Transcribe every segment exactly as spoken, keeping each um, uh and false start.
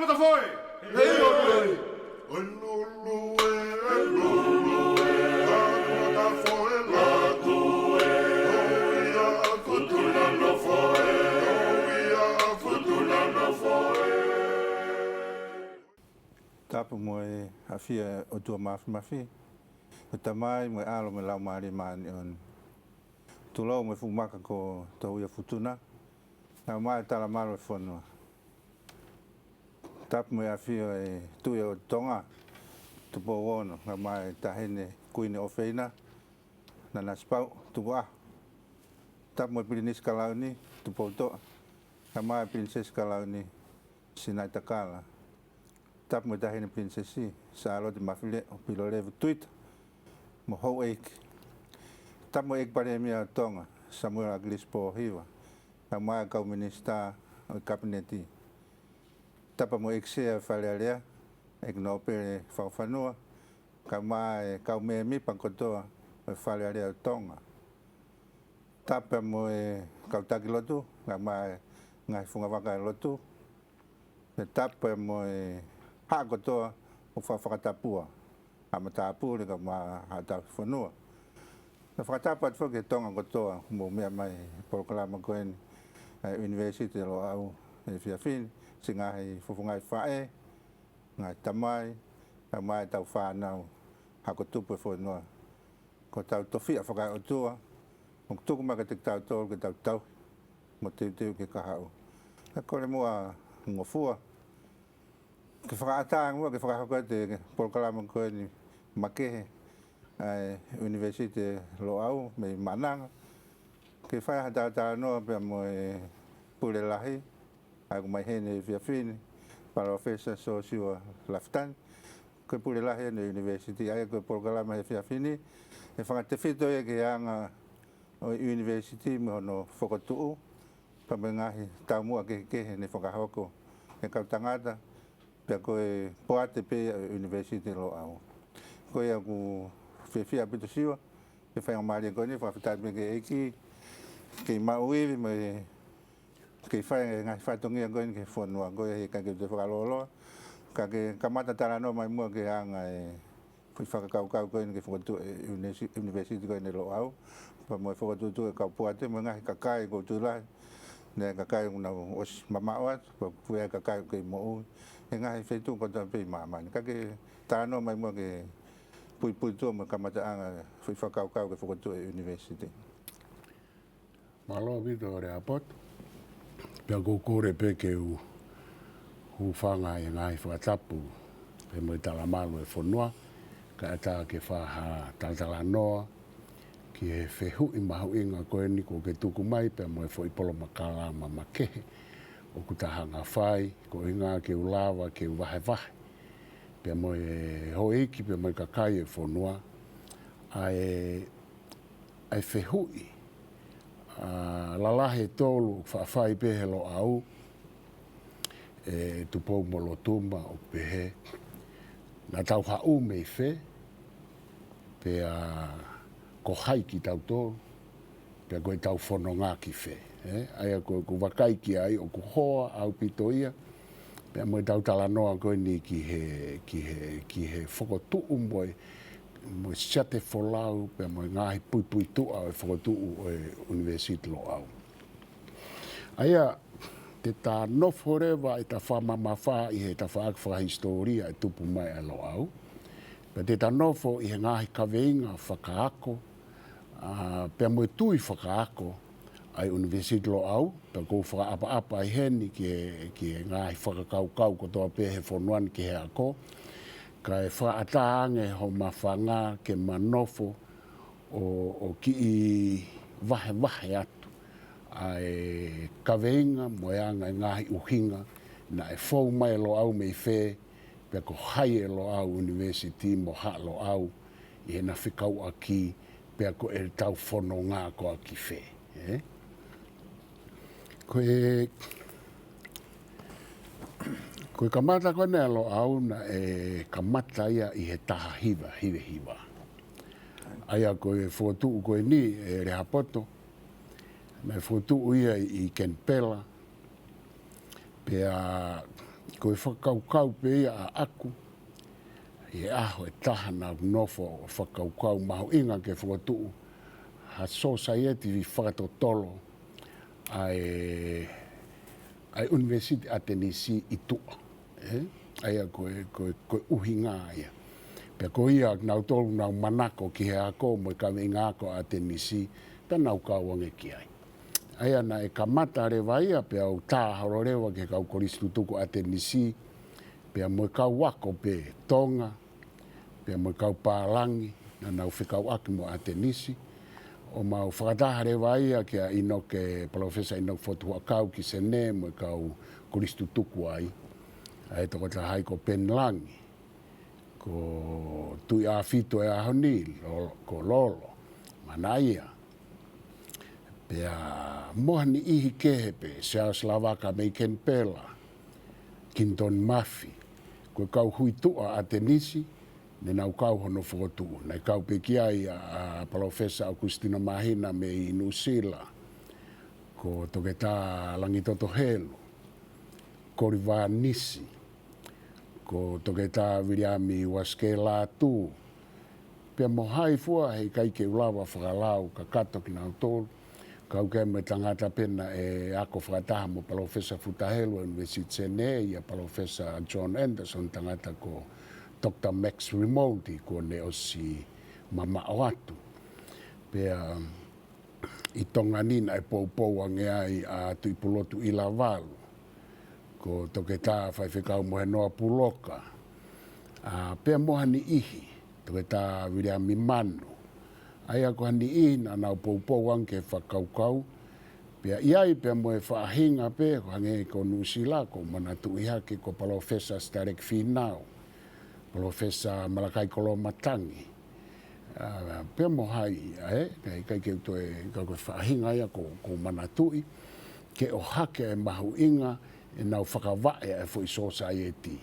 Matafoe! Hei, oi, oi! Oi, lulu e, oi, lulu e, Matafoe, latu e, oi, ia, Futuna Nofoe, oi, ia, Futuna Nofoe. Tapu mo e ʻafio ʻa e ʻOtua Mafimafi, ʻa e Tamai mo e ʻAlo mo e Laumālie Māʻoniʻoni. Tulou mo e fuʻu maka ko Touiaʻofutuna, kae ʻumaʻā e talamalu ʻo e fonua. Tapu mo e ʻafio ʻa e Tuʻi ʻo Tonga, Tupou Ono, kae ʻumaʻā e Taʻahine Kuini ʻofeina, Nanasipauʻu Tukuʻaho. Tapu mo e Pilinisi Kalauni, Tupoutoʻa, kae ʻumaʻā e Pilinisesi Kalauni, Sinaitakala. Tapu mo e Taʻahine Pilinisesi, Sālote Mafileʻo Pilolevu Tuita, mo houʻeiki. Tapu mo e ʻEiki Palēmia ʻo Tonga, Samuela ʻAkilisi Pōhiva, kae ʻumaʻā e kau minisitā ʻo e Kapineti. Tapu mo e ʻEiki Sea ʻo e Fale Alea, ʻEiki Nōpele Fakafanua, kae ʻumaʻā e kau mēmipa kotoa ʻo e Fale Alea ʻo Tonga. Tapu mo e kau taki lotu, kae ʻumaʻā e ngaahi fungavaka ʻo e lotu. Pea tapu mo e haʻa kotoa ʻoku faʻa fakatapua, ʻa e matāpule kae ʻumaʻā e haʻa tauhi fonua. Pea fakatapu atu foki ki Tonga kotoa, mou meʻa mai he polokalama ko eni ʻa e ʻUnivēsiti Loʻau he efiafi ni, siʻi ngaahi fofongaʻi faʻē, ngaahi tamai, kae ʻumaʻā ʻetau fānau, hako tupu ʻo e fonua. Ko hotau tofiʻa fakaʻotua, ʻoku tuku mai kiate kitautolu ke tau tauhi mo teuteu ki he kahaʻu. Kae kole muʻa ngofua ke fakaʻatā muʻa ke fakahoko atu e polokalama ko eni makehe ʻa e ʻUnivēsiti Loʻau mei Maʻananga, ke fai ha talatalanoa pea mo e Pule Lahi, ʻa ia ʻoku mai heni he efiafi ni, Palōfesa Siosiua Lafitani, ko e Pule Lahi ʻo e ʻUnivēsiti. ʻA ia ko e polokalama he efiafi ni, ʻe fakatefito ia ki he anga ʻo e ʻUnivēsiti mo hono fokotuʻu, pea mo e ngaahi taumuʻa kehekehe ne fakahoko ʻe he kau tangata, pea ko e poate pē ia ʻo e ʻUnivēsiti Loʻau. Ko ia ʻoku fiefia ʻaupito Siua, ke fai ʻa e mālie ko eni, fakafetaʻi pē ki he ʻEiki, kei maʻu ivi mo e kei fai e ngaahi fatongia ko eni ki he fonua, ko ia he ʻikai ke u toe fakalōloa, ka ke kamata talanoa mai muʻa ki he anga e foʻi fakakaukau ko eni ke fokotuʻu e ʻUnivesi-, ʻUnivēsiti ko eni Loʻau, pea mo e fokotuʻutuʻu e kau poate mo e ngaahi kakai ʻoku ou tui lahi, ne kakai ʻoku nau ʻosi mamaʻo atu, pea ʻoku ʻi ai e kakai ʻoku kei moʻui he ngaahi feituʻu kotoa pē ʻi māmani. Ka ke talanoa mai muʻa ke puipuituʻa mo e kamataʻanga e foʻi fakakaukau ke fokotuʻu e ʻunivēsiti. Mālō ʻaupito Lehaapoto. Pea ʻoku ou kole pē ke u hūfanga he ngaahi fakatapu pea mo e talamalu ʻo e fonua, kae ʻatā ke fai ha talatalanoa ki he fehuʻi mahuʻinga ko eni kuo ke tuku mai pea mo e foʻi polokalama makehe ʻoku ta hanga ʻo fai, ko e ʻuhinga ke u lava ke u vahevahe pea mo e houʻeiki pea mo e kakai ʻo e fonua ʻa e ʻa e fehuʻi, ʻa, lalahi ʻe tolu ʻoku faʻa fai pē he Loʻau, ʻe Tupou mo Lotuma, ʻoku pehē: Naʻa tau haʻu mei fē, pea ko hai kitautolu, pea ko ʻetau fononga ki fē, ē? ʻA ia ko, ʻoku vakai ki ai, ʻoku hoa ʻaupito ia, pea mo ʻetau talanoa ko eni ki he, ki he, ki he fokotuʻu mo e, mo e siate folau, pea mo e ngaahi puipuituʻa ʻo e fokotuʻu ʻo e ʻUnivēsiti Loʻau. ʻA ia, te ta nofo leva ʻi he ta fakamamafa ʻi he tafaʻaki fakahisitōlia e tupu mai ʻa e Loʻau. Pea te ta nofo ʻi he ngaahi kaveinga fakaako, ʻa, pea mo e tui fakaako ʻa e ʻUnivēsiti Loʻau, pea ʻoku ou fakaʻapaʻapa ai heni ki he, ki he ngaahi fakakaukau kotoa pē he fonua ni ki he ako, kae fakaʻatā ange ho mafanga ke ma nofo ʻo, ʻo kiʻi vahevahe atu ʻa e kaveinga mo e anga e ngaahi ʻuhinga naʻe fou mai e Loʻau mei fē, pea ko hai e Loʻau University mo Haʻa Loʻau ʻi heʻena fekauʻaki, pea ko ʻetau fononga ko ā ki fē, ē? Ko e, ko e kamata ko eni ʻa e Loʻau naʻe kamata ia ʻi he taha hiva hiva hiva. ʻA ia ko e fokotuʻu ko eni ʻe Lehaapoto, naʻe fokotuʻu ia ʻi Kenipela, pea Ko e fakakaukau pē ia ʻaʻaku, ʻi he ʻaho ʻe taha naʻá ku nofo ʻo fakakaukau mahuʻinga ke fokotuʻu ha sōsaieti fakatotolo ʻa e, ʻa e ʻUnivēsiti ʻAtenisi ʻi tuʻa. ʻE? ʻA ia ko e, ko e, ko e ʻuhinga ia. Pea ko ia nautolu nau manako ki he ako mo e kaveinga ako ʻa ʻAtenisi, pea nau kau ange ki ai. ʻA ia naʻe kamata leva ia pea u tā holo leva ki he kau kolisi tutuku ʻAtenisi, pea mo e kau ako pē Tonga, pea mo e kau pālangi, naʻa nau fekauʻaki mo ʻAtenisi. ʻO mau fakataha leva ia kia ʻInoke, Palōfesa ʻInoke Fotu Huʻakau ki Senē mo e kau kolisi tutuku ai. ʻA e tokotaha ai ko Peni Langi, ko Tuʻiʻāfitu ʻo e ʻaho ni, Lo-, ko Lolo Manaia. Pea mo ha niʻihi kehe pē, Siaosi Lavaka mei Kenipela, Kinitoni Mafi, ko e kau hui tuʻa ʻAtenisi, ne nau kau hono fokotuʻu. Naʻe kau pē ki ai ʻa, ʻa Palōfesa ʻOkusitino Māhina mei Nuʻusila, ko Toketā Langitoto Helu, Koliva Nisi, ko Toketā Viliami Uasikē Lātū, pea mo hai fua heʻikai ke u lava fakalau kakato kinautolu, kau ki ai mo e tangata pē naʻe ako fakataha mo Palōfesa Futa Helu ʻi he ʻUnivēsiti Senē, ʻa Palōfesa John Anderson, tangata ko Doctor Max Rimoldi, kuo ne ʻosi mamaʻo atu. Pea ʻi Tonga ni naʻe poupou ange ai ʻa Tuʻipulotu ʻIlavalu, ko Toketā Faifekau Mohenoa Puloka, ʻa, pea mo ha niʻihi, Toketā Viliami Manu. ʻA ia ko ha niʻihi naʻa nau poupou ange ki he fakakaukau, pea ʻi ai pea mo e faʻahinga pē, ko hangē ko Nuʻusila, ʻoku ou manatuʻi hake ko Palōfesa Sitaleki Fīnau, Palōfesa Malakai Koloamatangi, ʻa, pea mo hai, ʻa, ʻe, ʻikai, ʻikai ke u toe, ka ko e faʻahinga ia ʻoku ou, ʻoku ou manatuʻi, ke ʻohake e mahuʻinga ʻenau fakavaʻe ʻa e foʻi sōsaieti.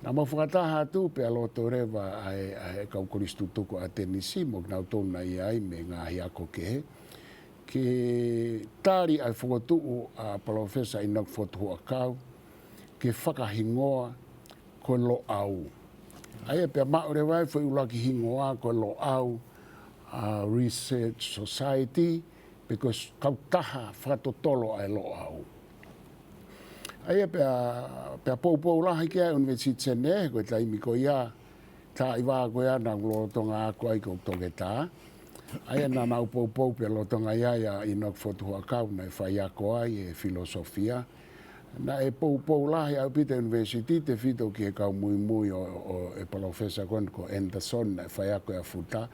Naʻa mau fakataha atu pea loto leva ʻa e, ʻa e kau kolisi tutuku ʻAtenisi mo kinautolu naʻe ʻi ai mei he ngaahi ako kehe, ke tali ʻa e fokotuʻu ʻa Palōfesa ʻInoke Fotu Huʻakau, ke fakahingoa ko e Loʻau. ʻA ia pea maʻu leva e foʻi ʻuluaki hingoa ko e Loʻau, ʻa, Research Society, pe ko e s-, kautaha fakatotolo ʻa e Loʻau. ʻA ia pea, pea poupou lahi ki ai ʻUnivēsiti Senē, ko e taimi ko ia, taimi ko ia naʻá ku lolotonga ako ai ko Toketā. ʻA ia naʻa nau poupou pea lolotonga ʻi ai ʻa ʻInoke Fotu Huʻakau naʻe faiako ai he filosofia. Naʻe poupou lahi ʻaupito e ʻunivēsiti, tefito ki he kau muimui ʻo, ʻo, ʻo e palōfesa ko eni ko Anderson naʻe faiako ʻia Futa,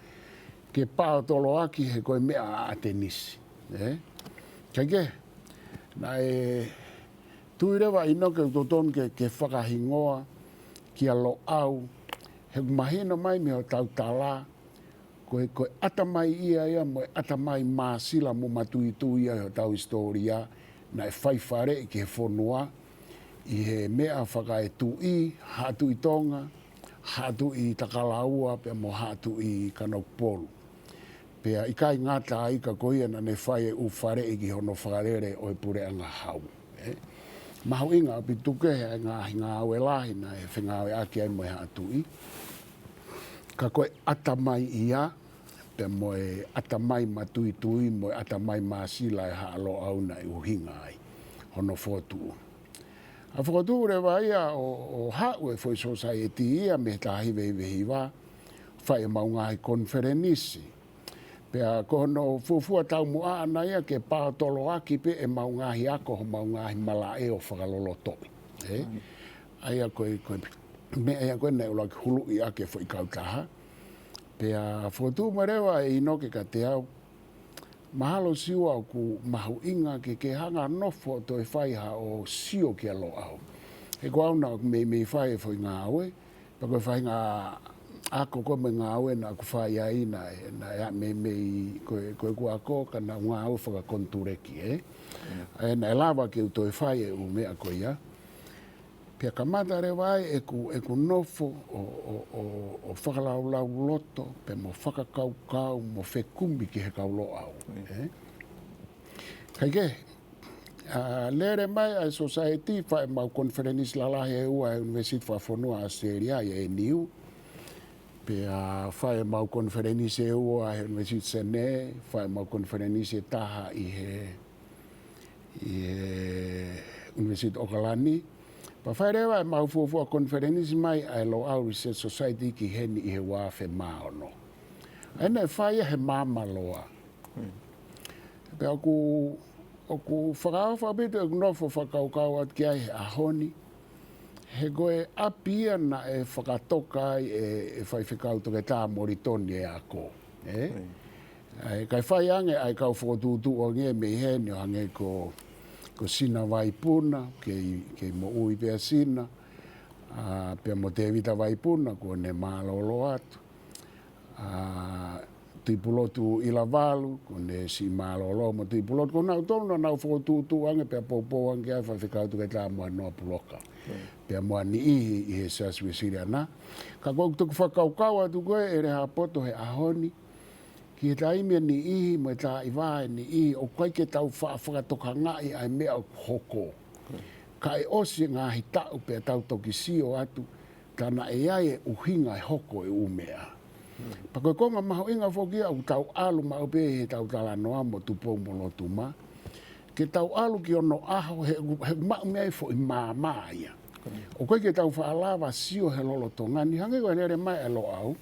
ke paotoloaki he ko e meʻa ʻa ʻAtenisi. ʻE? Kae kehe, naʻe tui leva ʻa ʻInoke ʻoku totonu ke, ke fakahingoa kia Loʻau, he ʻoku mahino mai mei hotau tala, ko e, ko e ʻatamai ia ia mo e ʻatamai māsila mo matuitui ia ʻi hotau hisitōlia, naʻe fai faleʻi ki he fonua, ʻi he meʻa fakaetuʻi, Haʻa Tuʻi Tonga, Haʻa Tuʻi Takalaua, pea mo Haʻa Tuʻi Kanokupolu. Pea ʻikai ngata ai ka ko ia naʻá ne fai e ʻū faleʻi ki hono fakalele ʻo e puleʻanga hau. ʻE? Mahuʻinga ʻaupito ke he ngaahi ngāue lahi naʻe fengāueʻaki ai mo e Haʻa Tuʻi. Ka ko e ʻatamai ia, pea mo e ʻatamai matuitui, mo e ʻatamai māsila ʻa e Haʻa Loʻau naʻe ʻuhinga ai hono fokotuʻu. ʻA e fokotuʻu leva ia ʻo, ʻo haʻu e foʻi sōsaieti ia mei he taha hiva hiva hiva, fai ʻemau ngaahi konifelenisi. Pea ko hono fuofua taumuʻa ʻana ia ke paotoloaki pē ʻemau ngaahi ako, homau ngaahi malaʻe ʻo fakalolotoʻi. ʻE? ʻA ia ko e, ko e meʻa ia ko ē naʻe ʻuluaki huluʻi ʻaki e foʻi kautaha. Pea fokotuʻu mai leva ʻe ʻInoke kiate au, mahalo Siua ʻoku mahuʻinga ke ke hanga ʻo nofo ʻo toe fai haʻo sio kia Loʻau. He ko au naʻá ku meimei fai e foʻi ngāue, pea ko e faʻahinga ako ko ē mo e ngāue naʻá ku fai ai naʻe, naʻe meimei ko e, ko ʻeku ako ka naʻá ku ngāue fakakonituleki, ʻe? ʻE, naʻe lava ke u toe fai e ʻū meʻa ko ia. Pea kamata leva ai ʻeku, ʻeku nofo ʻo, ʻo, ʻo, ʻo fakalaulauloto, pea mo fakakaukau, mo fekumi ki he kau Loʻau, ʻe? Kae kehe, ʻA, lele mai ʻa e Society, fai ʻemau konifelenisi lalahi ʻe ua he ʻUnivēsiti Fakafonua ʻAositelēlia, ʻi he A N U. Pea fai ʻemau konifelenisi ʻe ua he ʻUnivēsiti Senē, fai ʻemau konifelenisi ʻe taha ʻi he, ʻi he ʻUnivēsiti ʻOkalani. Pea fai leva ʻemau fuofua konifelenisi mai ʻa e Loʻau Research Society ki heni ʻi he ua afe mā ono. ʻA ia naʻe fai ia he Maama Loa. Pea ʻoku, ʻoku fakaʻofa ʻaupito ʻeku nofo fakakaukau atu ki ai he ʻaho ni. He ko e ʻapi ia naʻe fakatoka ai ʻe, ʻe Faifekau Toketā Molitoni e ako. ʻE? ʻA e, kae fai ange ʻa e kau fokotuʻutuʻu ange mei heni ʻo hangē ko, ko Sina Vaipuna, kei, kei moʻui pē ʻa Sina, ʻa, pea mo Tēvita Vaipuna, kuo ne mālōlō atu. ʻA, Tuʻipulotu ʻIlavalu, kuo ne siʻi mālōlō mo Tuʻipulotu, ko nautolu naʻa nau fokotuʻutuʻu ange pea poupou ange ʻa Faifekau Toketā Moenoa Puloka. Pea mo ha niʻihi ʻi he Siasi Uēsiliana. Ka ko ʻeku toki fakakaukau atu ko ē ʻe Lehaapoto he ʻaho ni, ki he taimi ʻe niʻihi mo e taimi ʻe niʻihi, ʻoku ʻikai ke tau fa-, fakatokangaʻi ʻa e meʻa ʻoku hoko. Kae ʻosi e ngaahi taʻu pea tau toki sio atu, tā naʻe ʻi ai e ʻuhinga e hoko e ʻū meʻa. Pea ko e konga mahuʻinga foki ia ʻoku tau ʻalu maʻu pē he tau talanoa mo Tupou mo Lotuma. Ke tau ʻalu ki onoʻaho he, he maʻu mei ai e foʻi maama ia. ʻOku ʻikai ke tau faʻa lava sio he lolotonga ni, hangē ko e lele mai ʻa e Loʻau.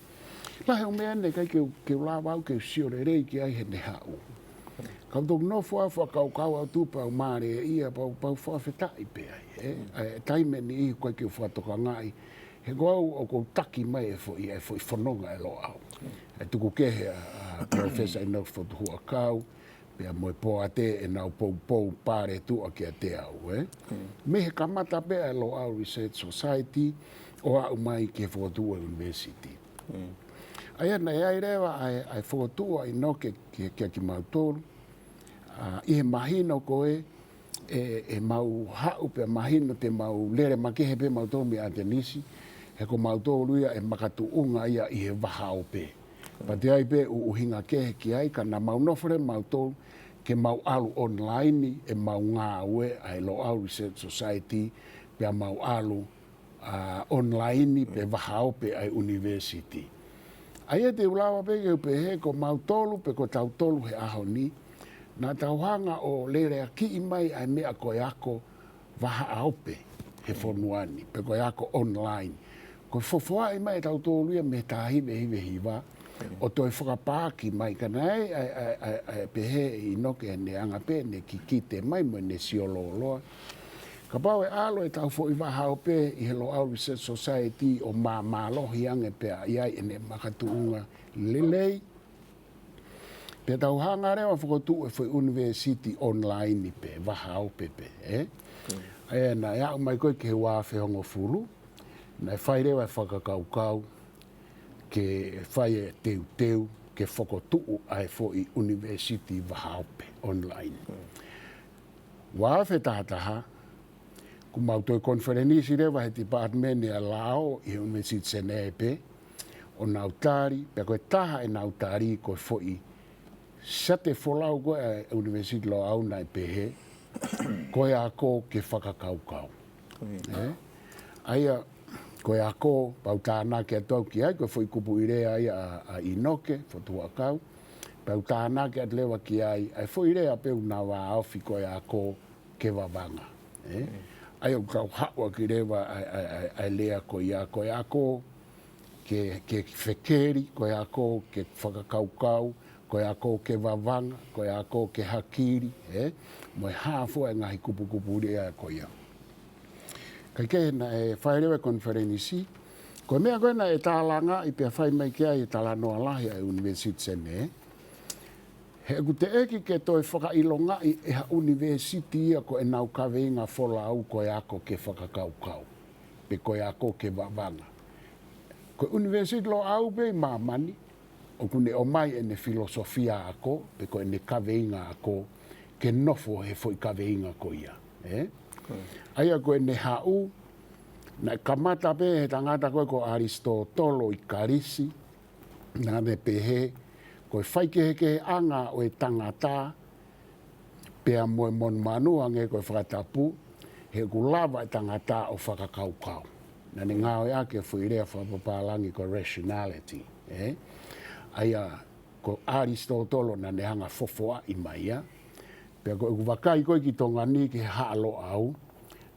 Lahi e ʻū meʻa naʻe ʻikai ke, ke u lava au ke u sio lelei ki ai heʻene haʻu. Ka u toki nofo au fakakaukau atu pea u mālieʻia pea u, pea u fakafetaʻi pē ai, ē? ʻA e taimi ʻe niʻihi ʻoku ʻikai ke u fakatokangaʻi he ko au ʻoku ou taki mai e foʻi, e foʻi fononga ʻa e Loʻau. ʻE tuku kehe ʻa, ʻa Professor ʻInoke Fotu Huʻakau, pea mo e poate ʻenau poupou pale tuʻa kiate au, ē? Mei he kamata pē ʻa e Loʻau Research Society, ʻo aʻu mai ki he fokotuʻu e university. ʻA ia naʻe ʻi ai leva ʻa e, ʻa e fokotuʻu ʻa ʻInoke ki, kia kimautolu. ʻA, ʻi he mahino ko ē, ʻe, ʻe mau haʻu pea mahino te mau lele makehe pē mautolu mei ʻAtenisi, he ko mautolu ia ʻe makatuʻunga ia ʻi he vahaope. Pea toe ʻi ai pē ʻū ʻuhinga kehe ki ai, ka naʻa mau nofo leva mautolu, ke mau ʻalu online, ʻemau ngāue ʻa e Loʻau Research Society, pea mau ʻalu, ʻa, online pe vahaope ʻa e university. ʻA ia te u lava pē ke u pehē ko mautolu pe ko tautolu he ʻaho ni, naʻa tau hanga ʻo leleakiʻi mai ʻa e meʻa ko e ako vahaope he fonua ni, pe ko e ako online. Ko e fofoaʻi mai ʻe tautolu ia mei he taha hiva hiva hiva, ʻo toe fakapaaki mai ka naʻe ʻi ai ʻa e, ʻa e, ʻa e, ʻa e pehē ʻe ʻInoke ʻene anga pē ʻene kikite mai mo ʻene sio lōloa. Kapau ʻe ʻalu ʻetau foʻi vahaope ʻi he Loʻau Research Society ʻo māmālohi ange pea ʻi ai ʻene makatuʻunga lelei, pea tau hanga leva ʻo fokotuʻu e foʻi university online pe vahaope pē, ē? ʻA ia naʻe aʻu mai ko ē ki he ua afe hongofulu, naʻe fai leva e fakakaukau ke fai e teuteu ke fokotuʻu ʻa e foʻi university vahaope online. Ua afe taha taha, kuo mau toe konifelenisi leva he department ʻa e lao ʻi he ʻUnivēsiti Senē pē, ʻo nau tali, pea ko e taha ʻenau tali ko e foʻi siate folau ko ē ʻa e ʻUnivēsiti Loʻau naʻe pehē, ko e ako ke fakakaukau. Ē? ʻA ia, ko e ako, pea u tānaki atu au ki ai, ko e foʻi kupuʻi lea ia ʻa, ʻa ʻInoke Fotu Huʻakau, pea u tānaki atu leva ki ai, ʻa e foʻi lea pē ʻoku na vāofi ko e ako ke vavanga. Ē? ʻA ia ʻoku tau haʻu ʻaki leva ʻa e, ʻa e, ʻa e, ʻa e lea ko ia, ko e ako ke, ke fekeli, ko e ako ke fakakaukau, ko e ako ke vavanga, ko e ako ke hakili, ē? Mo e hā fua e ngaahi kupukupu lea ko ia. Kae kehe naʻe fai leva e konifelenisi, ko e meʻa ko ē naʻe tālangaʻi pea fai mai ki ai e talanoa lahi ʻa e ʻUnivēsiti Senē, he ʻoku teʻeki ke toe fakaʻilongaʻi ʻe ha ʻunivēsiti ia ko ʻenau kaveinga folau ko e ako ke fakakaukau, pe ko e ako ke vavanga. Ko e ʻUnivēsiti Loʻau pē ʻi māmani, ʻoku ne ʻomai ʻene filosofia ako, pe ko ʻene kaveinga ako, ke nofo he foʻi kaveinga ko ia. Ē? ʻA ia ko ʻene haʻu, naʻe kamata pē he tangata ko ē ko ʻAlisitōtolo ʻi Kalisi, naʻa ne pehē, ko e faikehekeheʻanga ʻo e tangata, pea mo e monumanu hangē ko e fakatapu, he ʻoku lava e tangata ʻo fakakaukau. Naʻa ne ngāueʻaki e foʻi lea fakapapālangi ko e rationality, ē? ʻA ia ko ʻAlisitōtolo naʻa ne hanga ʻo fofoaʻi mai ia. Pea ko ʻeku vakai ko ē ki Tonga ni ki he Haʻa Loʻau,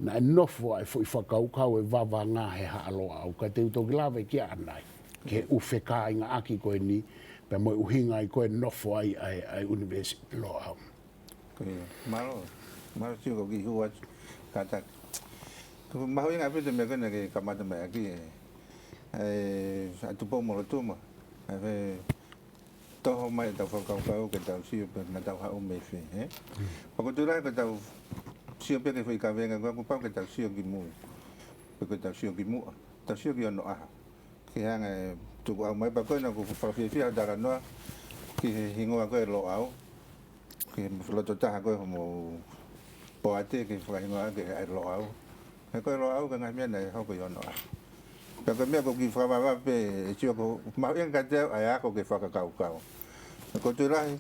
naʻe nofo ʻa e foʻi fakakaukau e vavanga he Haʻa Loʻau, ka te u toki lave ki ai ʻanai, ki he ʻū fekāingaʻaki ko eni, pea mo e ʻuhinga ia ko e nofo ai ʻa e, ʻa e ʻUnivēsiti Loʻau. Ko ia. Mālō, mālō Siua ko e kiʻi hū atu kātaki. Ko e mahuʻinga ʻaupito e meʻa ko ena ke kamata mai ʻaki ē, ē, ʻa Tupou-mo-Lotuma. ʻA e fē, toho mai ʻetau fakakaukau ke tau sio pe naʻa tau haʻu mei fē, ē? Mm. Pea ko e tuʻu lahi ke tau sio pē ki he foʻi kavenga ko ē, kuo pau ke tau sio ki mui. Pe ko ʻetau sio ki muʻa, tau sio ki onoʻaho. Ki he anga e tukuʻau mai, pea ko ena ʻoku fakafiefia ʻa e talanoa ki he hingoa ko ē Loʻau, ki he loto taha ko ē hoʻomou poate ke fakahingoa ʻaki ʻa e Loʻau. He ko e Loʻau ko e ngaahi meʻa naʻe hoko ʻi onoʻaho. Pea ko e meʻa ʻoku ou kiʻi fakavavevave pē, ʻe Siua, ko e mahuʻinga kiate au ʻa e ako ke fakakaukau. He ko e tuʻu lahi,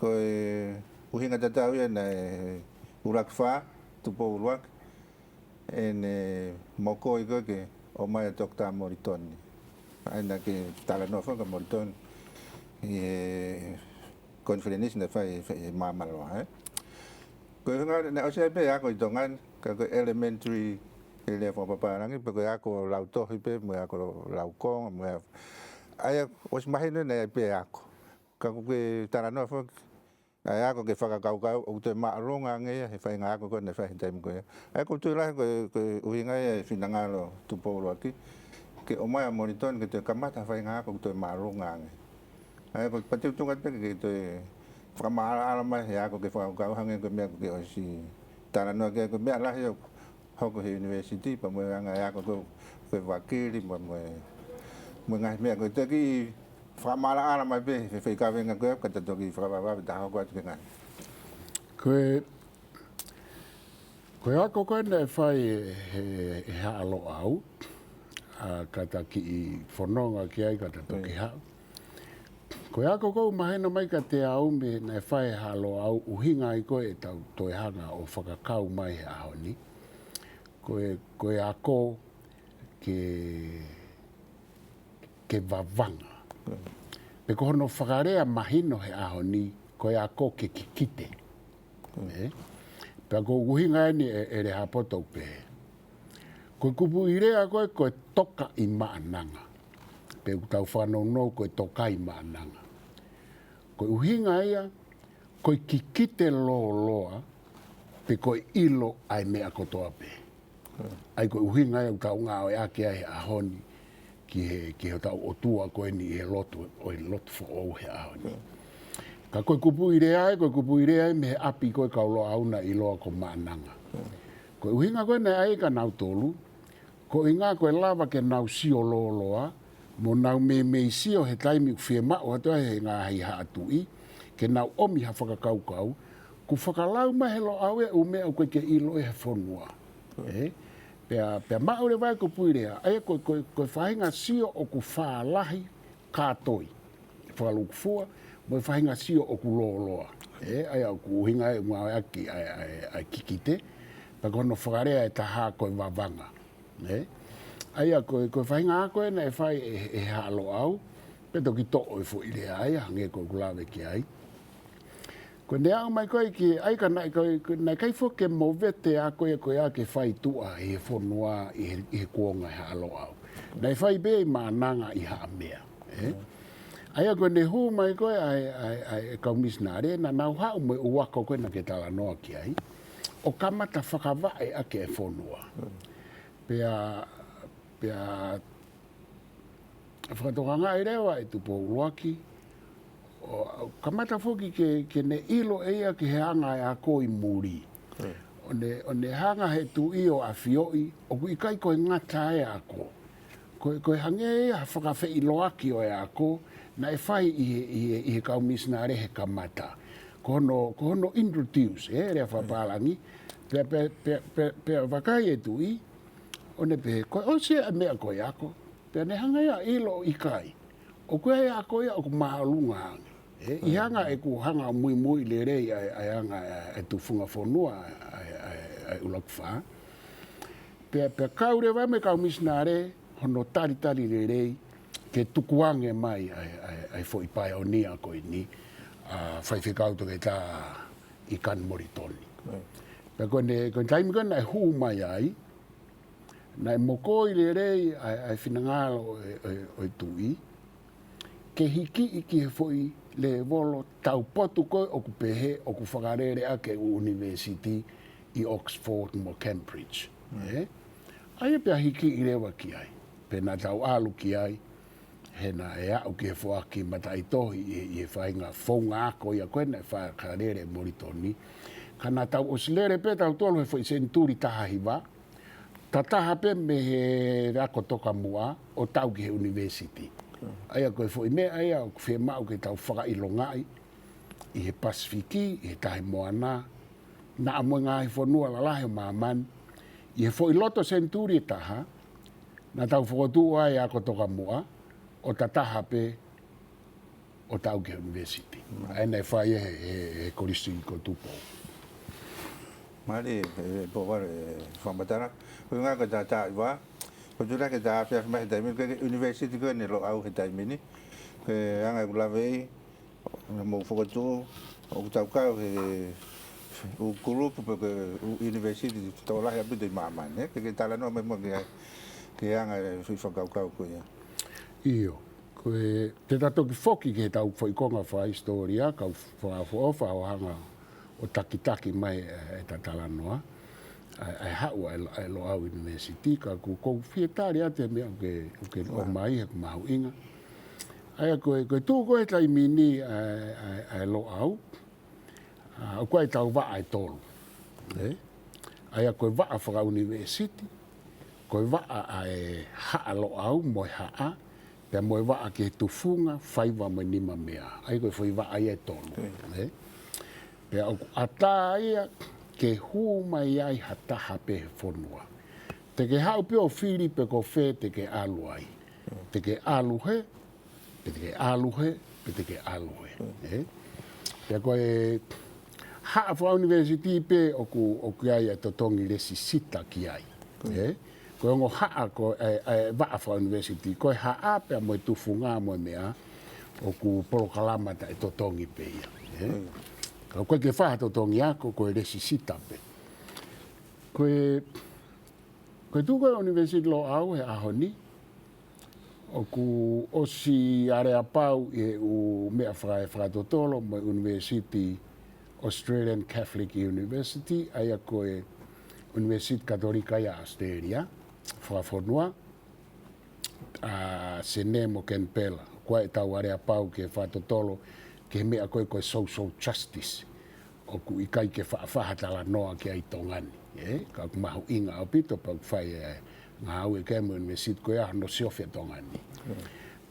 ko e ʻuhinga tatau ia naʻe ʻUluaki Fā, Tupou ʻUluaki, ʻene mokoi ko ē ke ʻomai ʻa Toketā Molitoni. ʻA ia naʻa ke talanoa foki kia Molitoni ʻi he konifelenisi naʻe fai, fai ʻi Māmaloa, ē. Ko e ʻuhinga naʻe ʻosi ʻi ai pē ako ʻi Tonga ni, ka ko e elementary, he lea fakapapālangi, pe ko e ako lautohi pē, mo e ako laukonga, mo e, ʻa ia ʻosi mahino naʻe ʻi ai pē ako. Ka ko e talanoa foki ʻa e ako ke fakakaukau, ʻoku toe māʻolunga ange ia he faʻahinga ako ko ē naʻe fai he taimi ko ia. ʻA ia ko e tuʻu lahi ko e, ko e ʻuhinga ia e finangalo Tupou ʻUluaki ke ʻomai ʻa Molitoni ke toe kamata ha faʻahinga ako ʻoku toe māʻolunga ange. ʻA ia ko e pati utunga pē ke toe fakamaʻalaʻala mai he ako ke fakakaukau hangē ko e meʻa ko ē ke ʻosi talanoa ki ai, ko e meʻa lahi ʻoku hoko he university, pea mo e anga e ako ko ē, ko e vakili, mo, mo e, mo e ngaahi meʻa ko ē. Te u kiʻi fakamaʻalaʻala mai pē he foʻi kavenga ko ē, ka ta toki fakavavevave ta hoko atu ki he ngaahi. Ko e, ko e ako ko ē naʻe fai he, he Haʻa Loʻau, ʻa, ka ta kiʻi fononga ki ai, ka ta toki haʻu. Ko e ako ʻoku mahino mai kiate au mei he naʻe fai he Haʻa Loʻau, ʻuhinga ia ko ē ʻetau toe hanga ʻo fakakau mai he ʻaho ni. Ko e, ko e ako ke, ke vavanga. Pe ko hono fakalea mahino he ʻaho ni, ko e ako ke kikite. Ē? Pea ko e ʻuhinga eni ē, ʻe Lehaapoto ʻoku pehē. Ko e kupuʻi lea ko ē, ko e toka ʻi Maʻananga. Pe ʻoku tau fanongo ko e toka ʻi Maʻananga. Ko e ʻuhinga ia, ko e kikite lōloa, pe ko e ʻilo ʻa e meʻa kotoa pē. ʻA ia ko e ʻuhinga ia ʻoku tau ngāueʻaki ai he ʻaho ni ki he, ki hotau ʻOtua ko eni ʻi he lotu, ʻo e lotu foʻou he ʻaho ni. Ka ko e kupuʻi lea ia, ko e kupuʻi lea ia mei he ʻapi ko ē kau Loʻau naʻe ʻiloa ko Maʻananga. Ko e ʻuhinga ko ē naʻe ʻai kia nautolu, ko e ʻuhinga ko e lava ke nau sio lōloa, mo nau meimei sio he taimi ʻoku fiemaʻu atu ai he ngaahi haʻa tuʻi, ke nau ʻomi ha fakakaukau, kuo fakalau mai he Loʻau ʻa e ʻū meʻa ʻoku ʻikai ke ʻilo ʻe he fonua. Ē? Pea, pea maʻu leva e kupuʻi lea, ʻa ia ko, ko, ko e faʻahinga sio ʻoku fālahi kātoi. Fakalūkufua, mo e faʻahinga sio ʻoku lōloa. Ē, ʻa ia ʻoku ʻuhinga ʻe ngāueʻaki ʻa e, ʻa e, ʻa e kikite, pea ko hono fakalea ʻe taha ko e vavanga. Ē? ʻA ia ko e, ko e faʻahinga ako ē naʻe fai ʻe, ʻe Haʻa Loʻau, pea toki toʻo e foʻi lea ia, hangē ko ʻeku lave ki ai. Ko ʻene aʻu mai ko ē ki ai ka naʻe, ka, ka naʻe ʻikai foki ke movete ʻa e ako ia ko ia ke fai tuʻa ʻi he fonua ʻi he, ʻi he kuonga ʻe Haʻa Loʻau. Naʻe fai pē ʻi Maʻananga ʻi Haʻamea. Ē? ʻA ia ko ʻene hū mai ko ē ʻa e, ʻa e, ʻa e kau misinale, naʻa nau haʻu mo e ʻū ako ko ē naʻa ke talanoa ki ai, ʻo kamata fakavaʻe ʻaki e fonua. Pea, pea fakatokangaʻi leva ʻe Tupou ʻUluaki, ʻo kamata foki ke, ke ne ʻilo ʻe ia ki he anga e ako ʻi muli. ʻO ne, ʻo ne hanga he tuʻi ʻo ʻafioʻi, ʻoku ʻikai ko e ngata e ako. Ko e, ko e hangē ia ha fakafeʻiloaki ʻo e ako, naʻe fai ʻi he, ʻi he, ʻi he kau misinale he kamata. Ko hono, ko hono introduce, ē, lea fakapālangi, pea, pea, pea, pea, pea vakai e tuʻi, ʻo ne pehē, ko e ʻosi e meʻa ko e ako, pea ne hanga ia ʻo ʻilo ʻikai. ʻOku ʻi ai e ako ia ʻoku māʻolunga ange. ʻE, ʻi he anga ʻeku hanga ʻo muimui lelei ʻa e, ʻa e anga ʻa e, ʻa e tufunga fonua ʻa e, ʻa e, ʻa e, ʻa e ʻUluaki Fā. Pea, pea kau leva mo e kau misinale, hono talitali lelei, ke tukuange mai ʻa e, ʻa e, ʻa e foʻi paionia ko eni, ʻa Faifekau Toketā ʻIkani Molitoni. Pea ko ʻene, ko e taimi ko ē naʻe hū mai ai, naʻe mokoi lelei ʻa e, ʻa e finangalo ʻo e, ʻo e, ʻo e tuʻi, ke hikiʻi ki he foʻi lēvolo taupotu ko ē ʻoku pehē ʻoku fakalele ʻaki e ʻū ʻunivēsiti ʻi Oxford mo Cambridge. ʻE? ʻA ia pea hikiʻi leva ki ai. Pea naʻa tau ʻalu ki ai, he naʻe aʻu ki he foaki mataʻitohi ʻi, ʻi he faʻahinga founga ako ia ko ē naʻe fakalele ʻe Molitoni. Ka naʻa tau ʻosi lele pē tautolu he foʻi senituli taha hiva, tataha pē mei he ako tokamuʻa ʻo tau ki he ʻunivēsiti. ʻA ia ko e foʻi meʻa ia ʻoku fiemaʻu ke tau fakaʻilongaʻi ʻi he Pasifiki, ʻi he Tahi Moana, naʻa mo e ngaahi fonua lalahi ʻo māmani, ʻi he foʻi loto senituli ʻe taha, naʻa tau fokotuʻu ai e ako tokamuʻa, ʻo tataha pē ʻo tau ki he ʻunivēsiti. ʻA ia naʻe fai ʻe he, he, he Kolisi ko Tupou. Mālie, ʻe, Pouvalu, e fakamatala. Ko e ngaahi ko e taʻu taha hiva, ko e tula ke ta afiafi mai he taimi ni, ko e ʻunivēsiti ko eni Loʻau he taimi ni. Ko e anga ʻeku lave ʻi, naʻa mou fokotuʻu, ʻoku tau kau he ʻū kulupu pe ko e ʻū ʻunivēsiti tokolahi ʻaupito ʻi māmani, ʻe? Ke, ke talanoa mai muʻa ki he, ki he anga e foʻi fakakaukau ko ia. ʻIo. Ko e, te ta toki foki ki heʻetau foʻi konga fakahisitōlia, kau fakaʻofoʻofa hoʻo hanga ʻo takitaki mai e, ʻeta talanoa, ʻa e, ʻa e haʻu ʻa e, ʻa e Loʻau University, ka ʻoku, ʻoku ou fie tali atu e meʻa ʻoku ke, ʻoku ke ʻomai he ʻoku mahuʻinga. ʻA ia ko e, ko e tuʻu ko ē he taimi ni ʻa e, ʻa e, ʻa e Loʻau, ʻa, ʻoku ʻi ai ʻetau vaʻa ʻe tolu. ʻE? ʻA ia ko e vaʻa fakaʻunivēsiti, ko e vaʻa ʻa e Haʻa Loʻau mo e haʻa, pea mo e vaʻa ki he tufunga, faiva mo e nimameaʻa. ʻA ia ko e foʻi vaʻa ia ʻe tolu. ʻE? Pea ʻoku ʻatā ia ke hū mai ai ha taha pē he fonua. Te ke haʻu pē ʻo fili pe ko fē te ke ʻalu ai. Te ke ʻalu hē, pe te ke ʻalu hē, pe te ke ʻalu hē. ʻE? Pea ko e haʻa fakaʻunivēsiti pē ʻoku, ʻoku ʻi ai e totongi lēsisita ki ai. ʻE? Ko e ongo haʻa ko e, e vaʻa fakaʻunivēsiti, ko e haʻa pea mo e tufunga mo e meʻa, ʻoku polokalama taʻetotongi pē ia. ʻE? Ka ʻoku ʻikai ke fai ha totongi ako, ko e lēsisita pē. Ko e Ko e tuʻu ko ē ʻUnivēsiti Loʻau he ʻaho ni, ʻoku ʻosi aleapau ʻi he ʻū meʻa faka-, fakatotolo mo e ʻUnivēsiti Australian Catholic University, ʻa ia ko e ʻUnivēsiti Katolika ia ʻAositelēlia, fakafonua, ʻa Senē mo Kenipela. Ko ʻetau aleapau ke fakatotolo ki he meʻa ko ē ko e social justice. ʻOku ʻikai ke faʻa faʻa talanoa ki ai ʻi Tonga ni, ʻe? Ka ʻoku mahuʻinga ʻaupito pea ʻoku fai e ngāue ki ai mo e ʻunivēsiti ko ia hono siofi ʻa Tonga ni.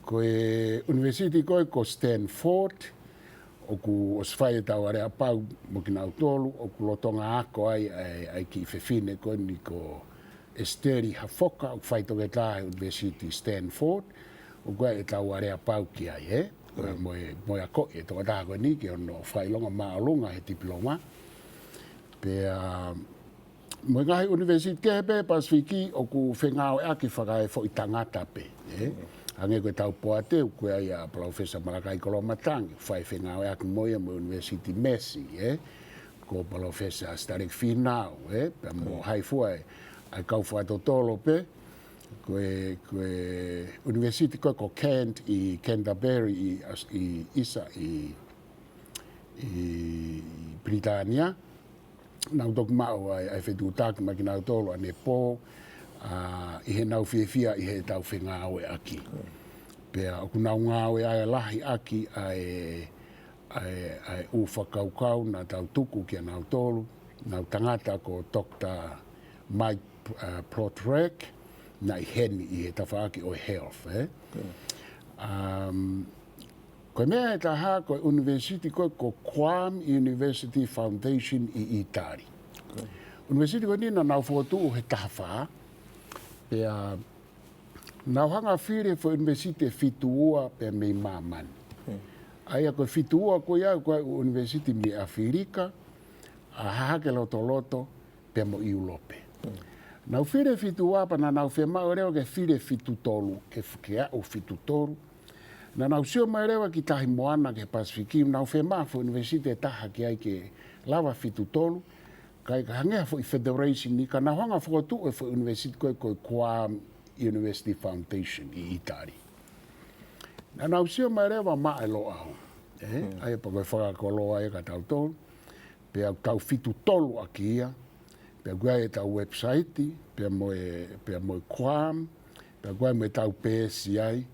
Ko e ʻunivēsiti ko ē ko Stanford, ʻoku ʻosi fai ʻetau aleapau mo kinautolu, ʻoku lolotonga ako ai ʻa e, ʻa e kiʻi fefine ko eni ko ʻEsiteli Hafoka, ʻoku faitoketā he ʻUnivēsiti Stanford, ʻoku ʻi ai ʻetau aleapau ki ai, ʻe? Ko e mo e, mo e akoʻi e tokotaha ko eni ki hono fakaʻilonga māʻolunga he tipiloma. Pea, mo e ngaahi ʻunivēsiti kehe pē Pasifiki ʻoku fengāueʻaki fakaefoʻi tangata pē, ʻe? Hangē ko ʻetau poate, ʻoku ʻi ai ʻa Palōfesa Malakai Koloamatangi, fai fengāueʻaki mo ia mo e ʻUnivēsiti Massey, ʻe? Ko Palōfesa Sitaleki Fīnau, ʻe? Pea mo hai fua e, ʻa e kau fakatotolo pē, ko e, ko e ʻunivēsiti ko ē ko Kent ʻi Canterbury ʻi Aus-, ʻi ʻIsa ʻi, ʻi Pilitānia. Naʻa ku toki maʻu ai, ʻa e fetuʻutaki mo kinautolu ʻanepō, ʻa, ʻi heʻenau fiefia ʻi heʻetau fengāueʻaki. Pea ʻoku nau ngāue ai lahi ʻaki ʻa e, ʻa e, ʻa e ʻū fakakaukau naʻa tau tuku kia nautolu, ʻenau tangata ko Doctor Mike, ʻa, Plotrek, naʻe ʻi heni ʻi he tafaʻaki ʻo e health, ʻe? Um, ko e meʻa ʻe taha, ko e ʻunivēsiti ko ē ko Quam University Foundation ʻi ʻĪtali. ʻUnivēsiti ko eni naʻa nau fokotuʻu he taha fā, pea nau hanga fili e foʻi ʻunivēsiti ʻe fitu ua pē mei māmani. ʻA ia ko e fitu ua ko ia, ko e ʻū ʻunivēsiti mei ʻAfilika, ʻa Hahake Lotoloto, pea mo ʻIulope. Nau fili e fitu ua pea naʻa nau fiemaʻu leva ke fili e fitu tolu, ke, ke aʻu fitu tolu. Naʻa nau sio mai leva ki Tahi Moana ki he Pasifiki, nau fiemaʻu foʻi ʻunivēsiti ʻe taha ki ai ke lava fitu tolu, kae ka hangē ha foʻi federation ni, ka nau hanga fokotuʻu e foʻi ʻunivēsiti ko ē ko e Guam University Foundation ʻi ʻItali. Naʻa nau sio mai leva maʻa e Loʻau. ʻE, ʻa ia pea ko e fakakoloa ia kia tautolu. Pea ʻoku tau fitu tolu ʻaki ia. Pea ʻoku ʻi ai ʻetau website, pea mo e, pea mo e Guam, pea ʻoku ʻi ai mo ʻetau peesi ai.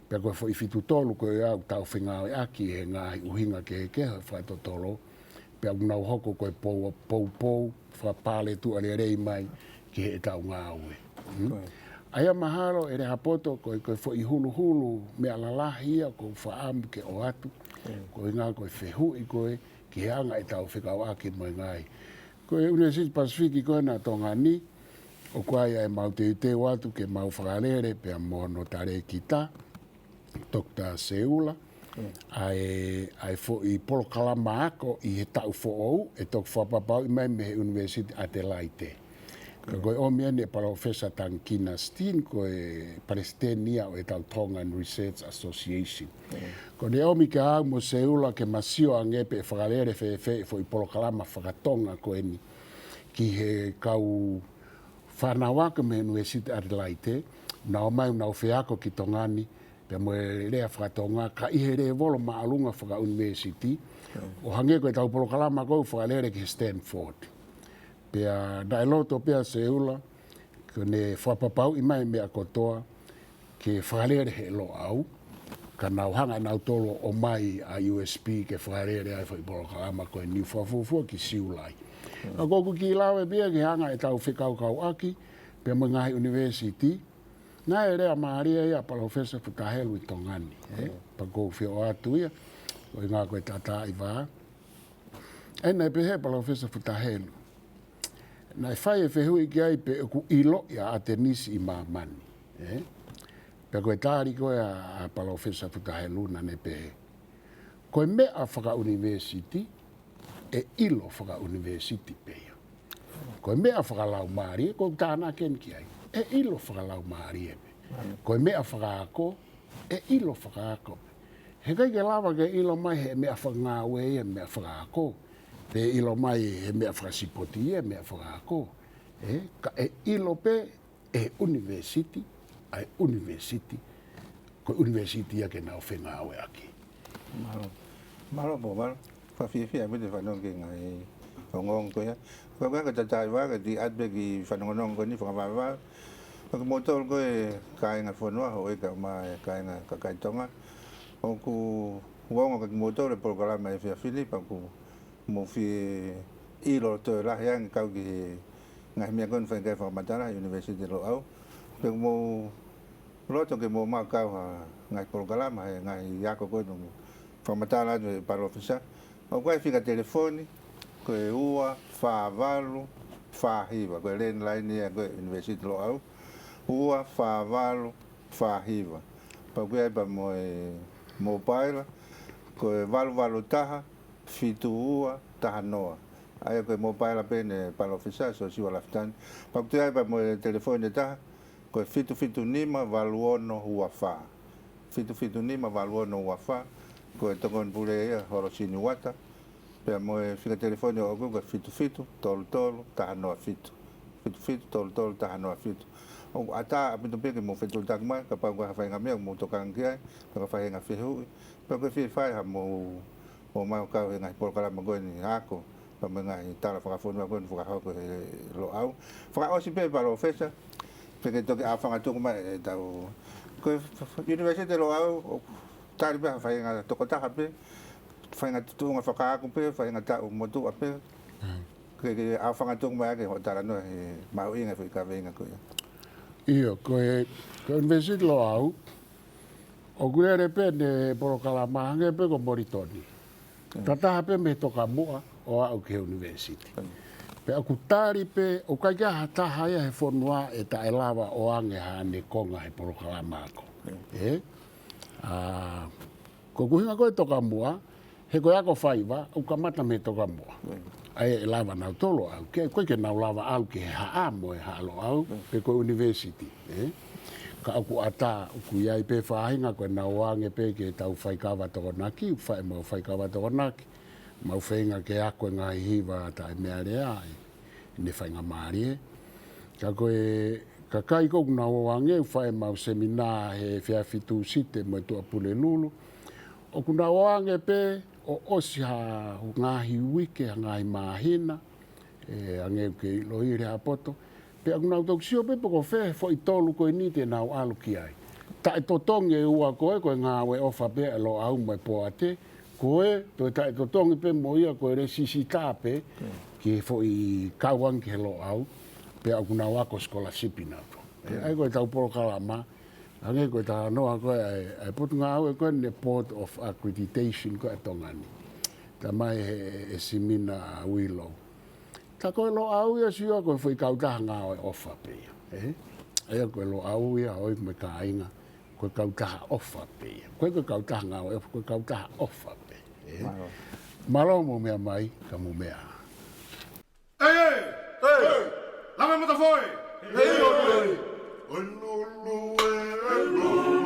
Pea ko e foʻi fitu tolu ko ia ʻoku tau fengāueʻaki he ngaahi ʻuhinga kehekehe ʻo e fakatotolo. Pea ʻoku nau hoko ko e pou, poupou, fakapaletuʻa lelei mai ki heʻetau ngāue. Mm? ʻA ia mahalo ʻe Lehaapoto ko e, ko e foʻi huluhulu meʻa lalahi ia ʻoku ou fakaʻamu ke ʻoatu. Ko e ʻuhinga ko e fehuʻi ko ē ki he anga ʻetau fekauʻaki mo e ngaahi. Ko e ʻUnivēsiti Pasifiki ko ena ʻa Tonga ni, ʻoku ʻi ai ʻemau teuteu atu ke mau fakalele pea mo hono talēkita, Doctor Seula, ʻa e, ʻa e foʻi polokalama ako ʻi he taʻu foʻou, ʻe toki fakapapauʻi mai mei he ʻUnivēsiti Adelaide. Ka ko e ʻomi eni ʻe Palōfesa Tangikina Steen, ko e palesiteni ia ʻo ʻetau Tongan Research Association. Ko ʻene ʻomi kia au mo Seula ke ma sio ange pe ʻe fakalele fēfē e foʻi polokalama fakatonga ko eni ki he kau fānau ako mei he ʻUnivēsiti Adelaide, nau ō mai nau feako ki Tonga ni, pea mo e lea fakatonga, ka ʻi he lēvolo māʻolunga fakaʻunivēsiti, ʻo hangē ko ʻetau polokalama ko ē ʻoku fakalele ki he Stanford. Pea naʻe loto pē ʻa Seula, ko ʻene fakapapauʻi mai e meʻa kotoa, ke fakalele he Loʻau, ka nau hanga ʻe nautolu ʻo ʻomai ʻa e U S P ke fakalele ai e foʻi polokalama ko eni, fakafuofua ki Siulai. Ka ko ʻeku kiʻi lave pē ia ki he anga ʻetau fekaukauʻaki, pea mo e ngaahi ʻunivēsiti, naʻe lea mālie ia ʻa Palōfesa Futa Helu ʻi Tonga ni, ē? Pea ʻoku ou fie ʻoatu ia, ko e ʻuhinga ko e tataʻi vā. ʻE, naʻe pehē ʻe Palōfesa Futa Helu, naʻe fai e fehuʻi ki ai pe ʻoku ʻiloʻi ʻa ʻAtenisi ʻi māmani, ē? Pea ko e tali ko ē ʻa, ʻa Palōfesa Futa Helu naʻa ne pehē, ko e meʻa fakaʻunivēsiti, ʻe ʻilo fakaʻunivēsiti pē ia. Ko e meʻa fakalaumālie, ko e tānaki eni ki ai, ʻe ʻilo fakalaumālie pē. Ko e meʻa fakaako, ʻe ʻilo fakaako pē. Heʻikai ke lava ke ʻilo mai he meʻa fakangāue ia, meʻa fakaako, pe ʻilo mai he meʻa fakasipoti ia, meʻa fakaako. Ē, ka ʻe ʻilo pē ʻe he ʻunivēsiti, ʻa e ʻunivēsiti, ko e ʻunivēsiti ia ke nau fengāueʻaki. Mālō. Mālō Pō, mālō. Fakafiefia ʻaupito e fanongo ki he ngaahi ongoongo ko ia. Ko e ʻuhinga ko e tataʻi vā, ka ti at beki fanongonongo ko eni fakavavevave. Ko kimoutolu ko e kāinga fonua, houʻeiki kaeʻumaʻā e kāinga kakai Tonga. ʻOku ou ongoʻi ko kimoutolu e polokalama efiafi ni, pea ʻoku mou fie ʻilo toe lahi ange kau ki he ngaahi meʻa ko eni ʻoku fai ki ai e fakamatala ʻi he ʻUnivēsiti Loʻau. Pea ʻoku mou loto ke mou maʻu kau ha ngaahi polokalama, he ngaahi ako ko eni ʻoku fakamatala atu ʻe Palōfesa. ʻOku ʻi ai e fika telefoni, ko e ua fā valu fā hiva, ko e landline ia ko ē ʻUnivēsiti Loʻau. Ua fā valu fā hiva. Pea ʻoku ʻi ai pea mo e mobile, ko e valu valu taha, fitu ua taha noa. ʻA ia ko e mobile pē eni ʻa Palōfesa Siosiua Lafitani. Pea ʻoku toe ʻi ai pea mo e telefoni ʻe taha, ko e fitu fitu nima valu ono ua fā. Fitu fitu nima valu ono ua fā, ko e tokoni pule ia Holosini Uata. Pea mo e fika telefoni ʻoʻoku ko e fitu fitu tolu tolu taha noa fitu. Fitu fitu tolu tolu taha noa fitu. ʻOku ʻatā ʻaupito pē ke mou fetuʻutaki mai, kapau ko ha faʻahinga meʻa ʻoku mou tokanga ki ai, pe ko ha faʻahinga fehuʻi, pe ko e fie fai haʻamou ō mai ʻo kau he ngaahi polokalama ko eni ako, pea mo e ngaahi tala fakafonua ko eni ʻoku fakahoko ʻe he Loʻau. Fakaʻosi pē Palōfesa, pea ke toki ʻaofangatuku mai ʻetau, ko e f-, f-, ʻUnivēsiti Loʻau, ʻoku tali pē ha faʻahinga tokotaha pē, faʻahinga tuʻunga fakaako pē, faʻahinga taʻu motuʻa pē. Ke, ke ʻaofangatuku mai ʻaki hoʻo talanoa he mahuʻinga e foʻi kaveinga ko ia. ʻIo, ko e, ko e ʻUnivēsiti Loʻau, ʻoku lele pē ʻene polokalama hangē pē ko Molitoni. Tataha pē mei he tokamuʻa ʻo aʻu ki he ʻunivēsiti. Pea ʻoku tali pē, ʻoku ʻikai ke ʻi ai ha taha ia he fonua ʻe taʻelava ʻo ʻoange haʻane konga he polokalama ako. Ē? ʻA, Ko e ʻuhinga ko e Tokamoa, he ko e ako faiva, ʻoku kamata mei Tokamoa. ʻA ia ʻe lava nautolu ʻo ʻalu ki ai, ʻoku ʻikai ke nau lava ʻalu ki he haʻa mo e Haʻa Loʻau, pe ko e university, ē? Ka ʻoku ʻatā, ʻoku ʻi ai pē faʻahinga ko ʻenau ō ange pē ke tau faikava Tokonaki, ʻoku fai ʻemau faikava Tokonaki, mau feinga ke ako e ngaahi hiva taʻemealea ʻi heʻene faingamālie. Ka ko e kakai ko ē ʻoku nau ō ange, ʻoku fai ʻemau seminā he efiafi Tūsite mo e Tuʻapulelulu. ʻOku nau ō ange pē, ʻo ʻosi ha ngaahi uike, ha ngaahi māhina, ē, hangē ʻoku ke ʻiloʻi Lehaapoto. Pea ʻoku nau toki sio pē pe ko fē foʻi tolu ko eni te nau ʻalu ki ai. Taʻetotongi e ua ko ē, ko e ngāue ʻofa pē ʻa e Loʻau mo e Poate, ko e toe taʻetotongi pē mo ia ko e lēsisita pē ki he foʻi kau ange ki he Loʻau, pea ʻoku nau ako scholarship nautolu. ʻA ia ko ʻetau polokalama, hangē ko e talanoa ko ē ʻa e, ʻa e potungāue ko eni Board of Accreditation ko ē ʻa Tonga ni. Talamai ʻe he, ʻe Simina Uilo, tā ko e Loʻau ia, sio, ko e foʻi kautaha ngāue ʻofa pē ia, ē? ʻA ia ko e Loʻau ia, ʻoiauē kāinga, ko e kautaha ʻofa pē ia. Ko e, ko e kautaha ngāue ʻofa, ko e kautaha ʻofa pē, ē? Mālō. Mālō mou meʻa mai, ka mou meʻa. ʻEi, ʻei! ʻEi! Lama mata foe! ʻEi, ʻoi, ʻoi! ʻOi, lulu, ʻe, ʻe, lulu.